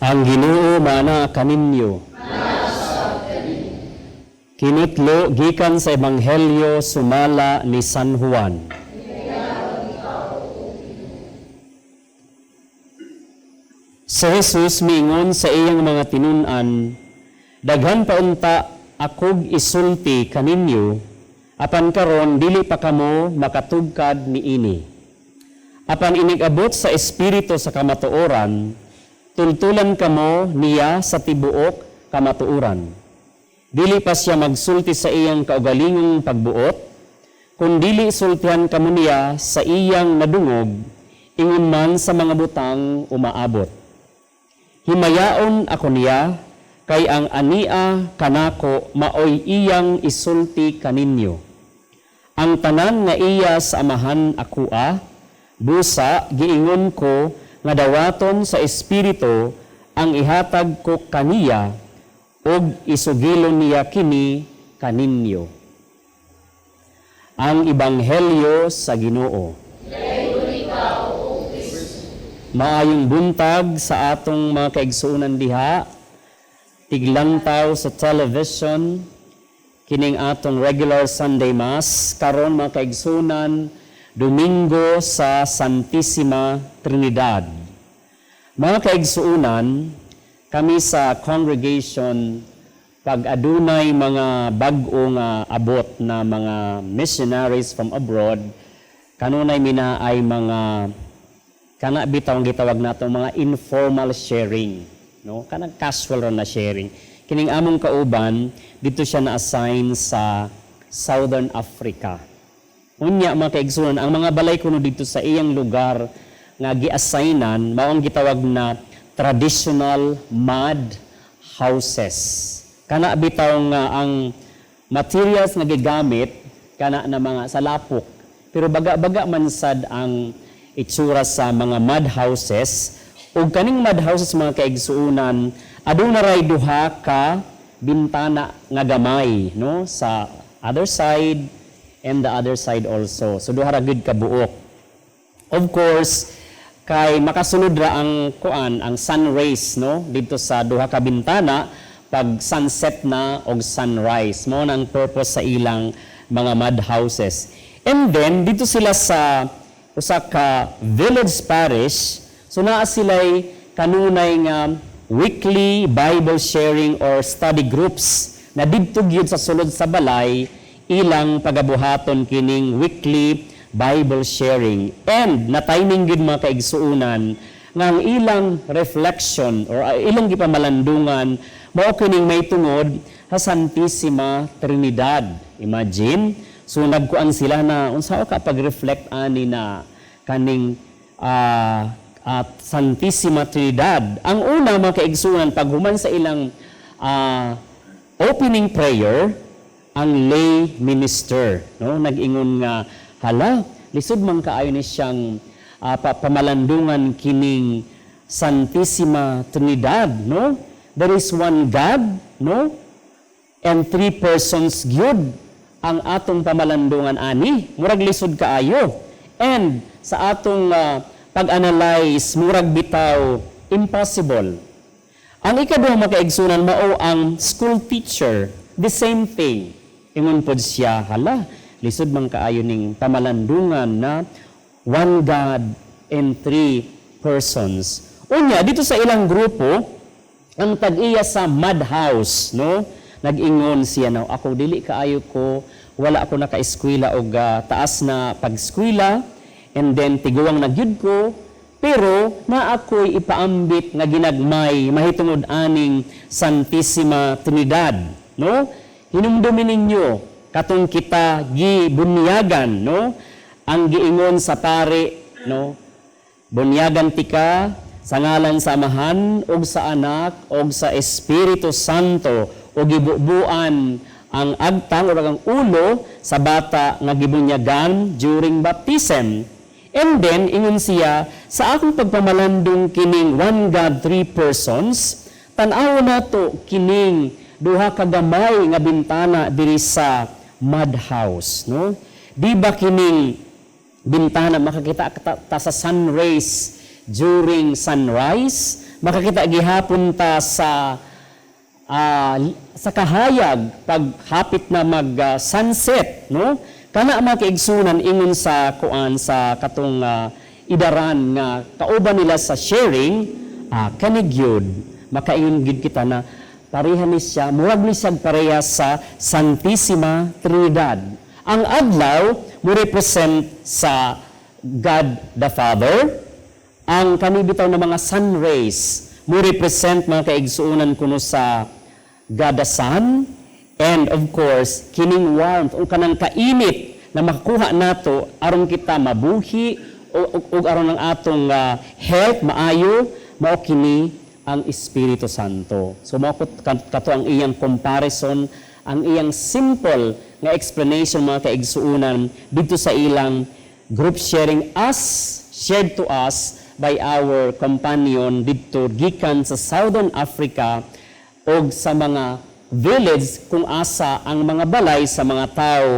Ang Ginoo maana kaninyo. Kinutlo gikan sa Ebanghelyo sumala ni San Juan. Si Jesus miingon sa iyang mga tinun-an, "Daghan pa unta akog isulti kaninyo, apan karon dili pa kamo makatugkad niini. Apan inig-abot sa Espiritu sa kamatuoran, tultulan kamo niya sa tibuok kamatuoran. Dili pa siya magsulti sa iyang kaugalingong pagbuot, kundili sultihan kamo niya sa iyang nadungog, ingon man sa mga butang umaabot. Himayaon ako niya, kay ang ania kanako maoy iyang isulti kaninyo. Ang tanan nga iya sa Amahan akoa, busa giingon ko nga dawaton sa Espiritu ang ihatag ko kaniya ug isugilon niya kini kaninyo." Ang Ebanghelyo sa Ginoo. Maayong buntag sa atong mga kaigsuonan diha, tiglantaw sa television, kining atong regular Sunday Mass, karon, mga kaigsuonan, Domingo sa Santissima Trinidad. Mga kaigsuonan, kami sa congregation, pag adunay mga bag-o nga abot na mga missionaries from abroad, kanunay mi naay mga kana bitaw ang gitawag nato mga informal sharing, no, kanang casual ra na sharing. Kining among kauban dito siya na-assign sa Southern Africa. Unya, mga kaigsuonan, ang mga balay kuno dito sa iyang lugar nga gi-assignan mao ang gitawag na traditional mud houses. Kana bitaw nga ang materials nga gigamit kana na mga sa lapok. Pero baga-baga man sad ang itsura sa mga mud houses. Ug kaning mud houses, mga kaigsuonan, aduna ray duha ka bintana nga gamay, no, sa other side and the other side also. So duha ra gyud ka buok. Of course, kay makasulod ra ang kuan, ang sun rays, no, dito sa duha ka bintana pag sunset na og sunrise. Mao na ang purpose sa ilang mga mud houses. And then dito sila sa usa ka village parish, so naa sila'y kanunay nga weekly Bible sharing or study groups na didto gyud sa sulod sa balay ilang pagabuhaton kining weekly Bible sharing. And na timing gyud, mga kaigsuonan, nga ang ilang reflection or ilang gipamalandungan mao kining may tungod sa Santissima Trinidad. Imagine, so nagkuan sila na unsa ka pag-reflect ani na kaning at Santissima Trinidad. Ang una, mga kaigsuonan, paghuman sa ilang opening prayer, ang lay minister, no, nag-ingon nga, "Hala, lisod man kaayo ni siyang pamalandungan kining Santissima Trinidad, no? There is one God, no, and three persons gyud ang atong pamalandungan ani. Murag lisod kaayo and sa atong pag-analyze, murag bitaw impossible." Ang ikaduha, mga kaigsuonan, mao ang school teacher. The same thing. Ingon pod siya, "Hala, lisod man kaayo ning pamalandungan na one God and three persons." Unya, dito sa ilang grupo, ang tag-iya sa mud house, no? Nag-ingon siya na, "Ako dili kaayo ko, wala ako naka-eskwela og taas na pag-eskwela, and then tiguang na gyud ko, pero na ako'y ipaambit nga ginagmay mahitungod aning Santissima Trinidad, no? Hinumdumi ninyo katong kita gibunyagan, no? Ang giingon sa pare, no? Bunyagan tika sa ngalan sa Amahan ug sa Anak ug sa Espiritu Santo," ug gibubuan ang agtang o ang ulo sa bata nga gibunyagan during baptism. And then, ingon siya, "Sa akong pagpamalandong kining one God, three persons, tan-aw nato kining duha ka gamay nga bintana diri sa mud house, no? Di ba kining bintana makakita ta sa sun rays during sunrise, Makakita gihapon ta sa kahayag pag hapit na mag sunset, no? Kana, mga kaigsunan, ingon sa kuan, sa katong idaran nga kauban nila sa sharing, kani gyud makaingon gyud kita na pareha ni siya, murag ni siya pareha sa Santissima Trinidad. Ang adlaw mo represent sa God the Father, ang kani bitaw na mga sun rays mo represent, mga kaigsuonan, kuno sa God the Son, and of course kining warmth o kanang kainit na makakuha nato aron kita mabuhi o aron ang atong health maayo, mao kini ang Espiritu Santo. So mao kato ang iyang comparison, ang iyang simple nga explanation, mga kaigsuonan, dito sa ilang group sharing as shared to us by our companion didto gikan sa Southern Africa og sa mga village kung asa ang mga balay sa mga tao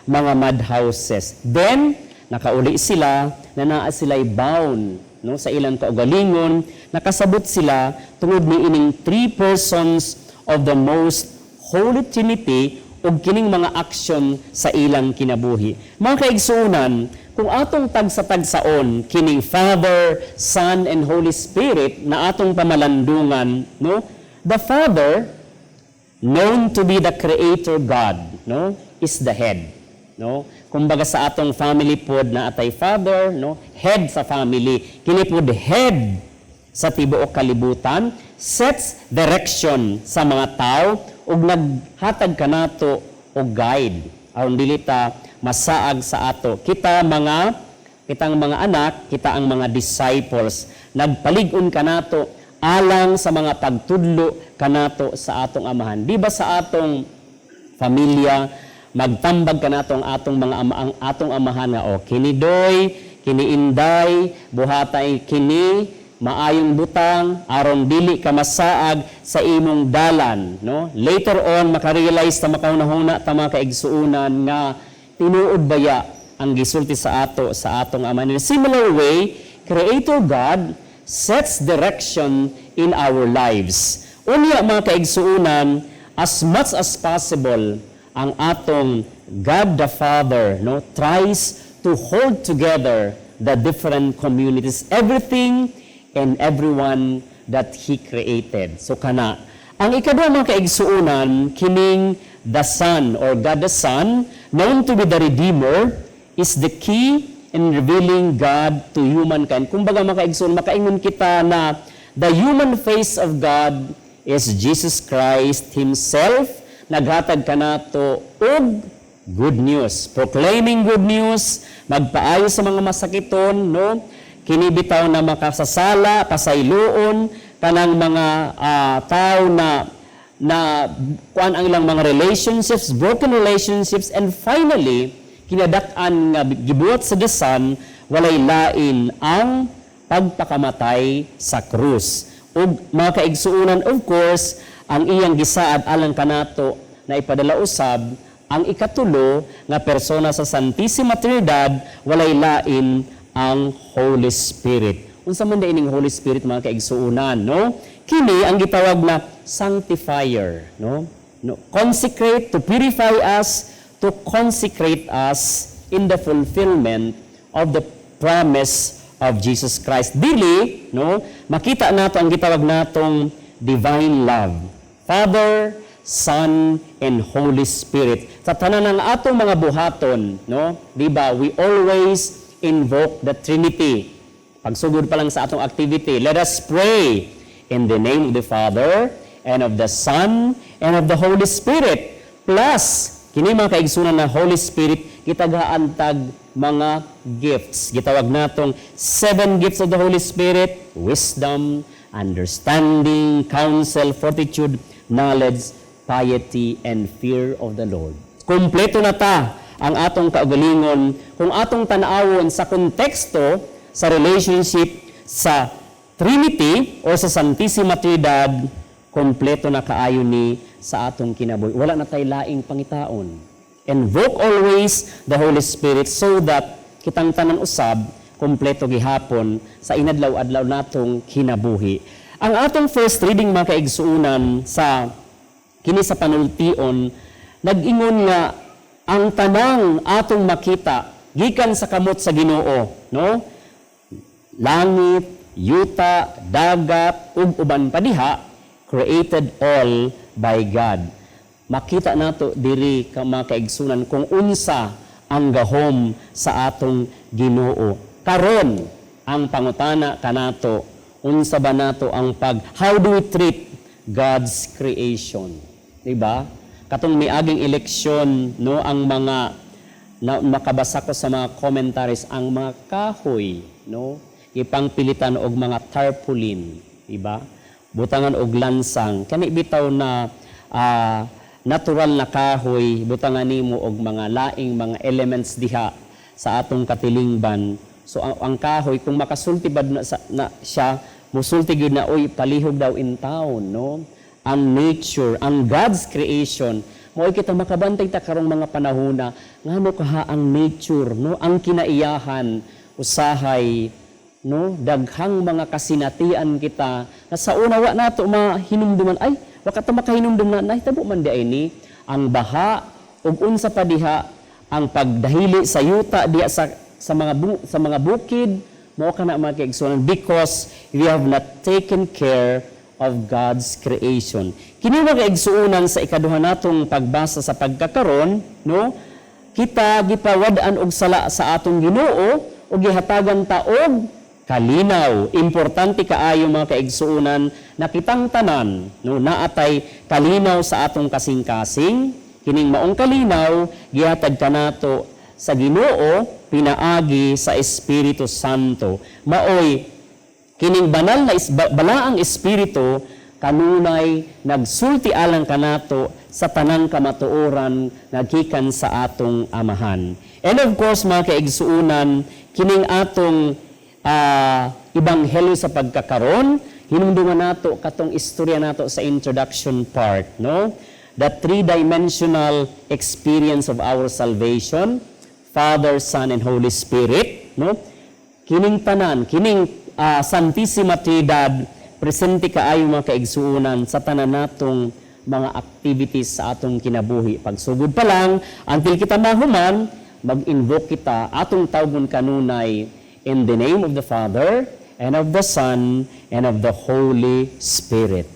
mga mud houses. Then nakauli sila na naa sila'y bound, no, sa ilang kaugalingon, nakasabot sila tungod ni ining three persons of the most Holy Trinity ug kining mga aksyon sa ilang kinabuhi. Mga kaigsuonan, kung atong tagsa-tagsaon kining Father, Son and Holy Spirit na atong pamalandungan, no? The Father, known to be the creator God, no, is the head, no? Kumbaga sa atong family pod na atay father, no, head sa family. Kini pod head sa tibuok kalibutan, sets direction sa mga tao ug naghatag kanato og guide aron dili ta masaag sa ato. Kita mga kitang mga anak, kita ang mga disciples. Nagpalig-on kanato alang sa mga pagtudlo kanato sa atong amahan. Di ba sa atong pamilya, magtambag kanato ang atong mga ama, ang atong amahan nga, "Oh, kini doy, kini inday, buhatay kini maayong butang aron dili ka masaag sa imong dalan," no? Later on makarealize ta, makahuna-huna ta, mga kaigsuonan, nga tinuod baya ang gisulti sa ato sa atong ama. In a similar way, Creator God sets direction in our lives. Unya, mga kaigsuonan, as much as possible, ang atong God the Father, no, tries to hold together the different communities, everything and everyone that He created. So kana. Ang ikaduha, mga kaigsuonan, kining the Son or God the Son, known to be the Redeemer, is the key in revealing God to humankind. Kumbaga, mga kaigsuonan, makaingon kita na the human face of God is Jesus Christ Himself. Naghatag kanato og good news. Proclaiming good news, magpaayo sa mga masakiton, no? Kini bitaw na makasasala, pasayloon, kanang mga tao na na kuan ang ilang mga relationships, broken relationships, and finally, kinadak-an nga gibuhat sa the Son, walay lain ang pagpakamatay sa krus. Ug mga kaigsuonan, of course, ang iyang gisaad alang kanato na ipadala usab ang ikatulo nga persona sa Santissima Trinidad, walay lain ang Holy Spirit. Unsa man ining Holy Spirit, mga kaigsuonan, no? Kini ang gitawag na sanctifier, no? No, consecrate, to purify us, to consecrate us in the fulfillment of the promise of Jesus Christ. Dili, no, makita nato ang gitawag natong divine love. Father, Son, and Holy Spirit. Sa tanan ng atong mga buhaton, no, di ba, we always invoke the Trinity. Pagsugod pa lang sa atong activity, let us pray in the name of the Father, and of the Son, and of the Holy Spirit. Plus, kini, mga kaigsunan, na Holy Spirit, gitagaan tag mga gifts. Gitawag natong seven gifts of the Holy Spirit: wisdom, understanding, counsel, fortitude, knowledge, piety, and fear of the Lord. Kompleto na ta ang atong kaugalingon kung atong tan-awon sa konteksto sa relationship sa Trinity o sa Santissima Trinidad, kompleto na kaayo ni sa atong kinabuhi. Wala na tay laing pangitaon. Invoke always the Holy Spirit so that kitang tanan usab kompleto gihapon sa inadlaw-adlaw natong kinabuhi. Ang atong first reading, mga kaigsuunan, sa kini sa panultion, nag-ingon nga ang tanang atong makita gikan sa kamot sa Ginoo, no? Langit, yuta, dagat ug uban pa diha, created all by God. Makita nato diri ka, mga kaigsunan, kung unsa ang gahom sa atong Ginoo. Karon, ang pangutana kanato, unsa ba nato ang pag how do we treat God's creation? Diba? Katong miaging eleksyon, no, ang mga na, makabasa ko sa mga commentaries, ang mga kahoy, no, ipangpilitan og mga tarpaulin, diba? Butangan og lansang kani bitaw na natural na kahoy, butangan nimo og mga laing mga elements diha sa atong katilingban. So ang kahoy, kung makasulti ba na, na siya, musulti gyud na, "Oy, palihog daw in town," no? Ang nature, ang God's creation, mao kita makabantay ta karong mga panahona, ngano kaha ang nature, no, ang kinaiyahan, usahay, no, daghang mga kasinatian kita na sa una wa nato mahinumduman. Ay, wa ka ta makahinumdum na nahitabo man di ay ni ang baha ug unsa pa diha ang pagdahili sa yuta diha sa mga bukid. Mao kana, mga kaigsuonan, because we have not taken care of God's creation. Kini, mga kaigsuonan, sa ikaduha natong pagbasa sa pagkakaron, no, kita gipawad-an og sala sa atong Ginoo ug gihatagan ta og kalinaw. Importante kaayo, mga kaigsuonan, na kitang tanan, no, naatay kalinaw sa atong kasing-kasing. Kining maong kalinaw gihatag kanato sa Ginoo pinaagi sa Espiritu Santo. Maoy kining banal na balaang espiritu kanunay nagsulti alang kanato sa tanang kamatuoran nga gikan sa atong Amahan. And of course, mga kaigsuunan, kining atong ebanghelyo sa pagkakaron, hinumduman nato katong istorya nato sa introduction part, no? The three-dimensional experience of our salvation, Father, Son, and Holy Spirit, no? Kining tanan, kining Santissima Trinidad, presente kaayo, mga kaigsuonan, sa tanan natong mga activities sa atong kinabuhi. Pagsugod pa lang, until kita mahuman, mag-invoke kita, atong tawgon kanunay, "In the name of the Father, and of the Son, and of the Holy Spirit."